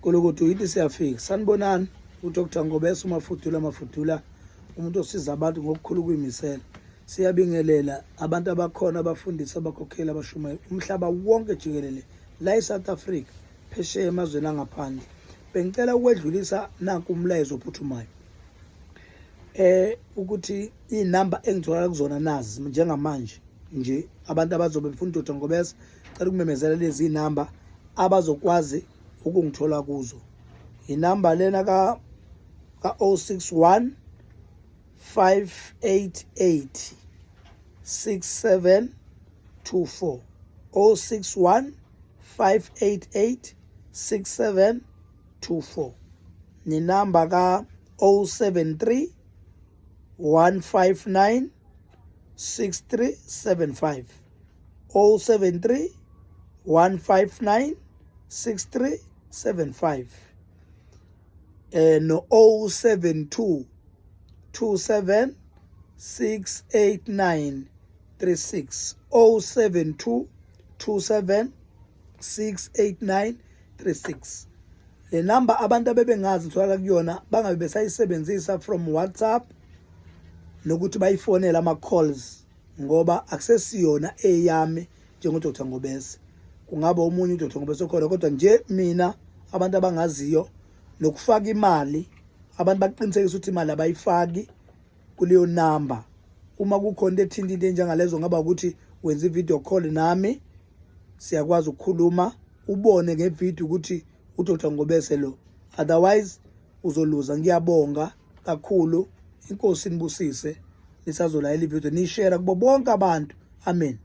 Gulukudu yithi siyafika. Sanibonani uDr Ngobese uMafudula Mafudula umuntu osiza abantu ngokukhulu ukuyimisela. Siyabingelela abantu abakhona abafundisi abakhokheli abashumayela umhlaba wonke jikelele la eSouth Africa phesheya emazweni angaphandle. Bengicela ukwedlulisa nanku umlayezo ophuthumayo. Ukuthi inamba engitholakala kuzona nazi njengamanje nje abantu abazobe befuna uDr Ngobese cela ukumemezela lezi namba abazokwazi ukungithola kuzo. Inamba lena ka 061 588 6724, 061 588 6724, nenamba ka 073 159 6375, 073 159 6375, no 072 27 689 36, 072 27 689 36. Le number abantu abebengazi ngitholakala kuyona bangabe besayisebenzisa from WhatsApp nokuthi bayifonele ama calls ngoba akusesiyona eyami njengoDr Ngobese. Kungaba omunye uDr Ngobese okhona, kodwa nje mina abantu abangaziyo nokufaka imali, abantu baqinisekisa ukuthi imali abayifaki kuleyo number. Uma kukhona into ethinta into enjengalezo, ngaba ukuthi wenza i-video call nami, siyakwazi ukukhuluma ubone ngevideo ukuthi uDr Ngobese lo, otherwise uzoluza. Ngiyabonga kakhulu, inkosi inibusise. Nisazolayela ivideo nishare kubo bonke abantu. Amen.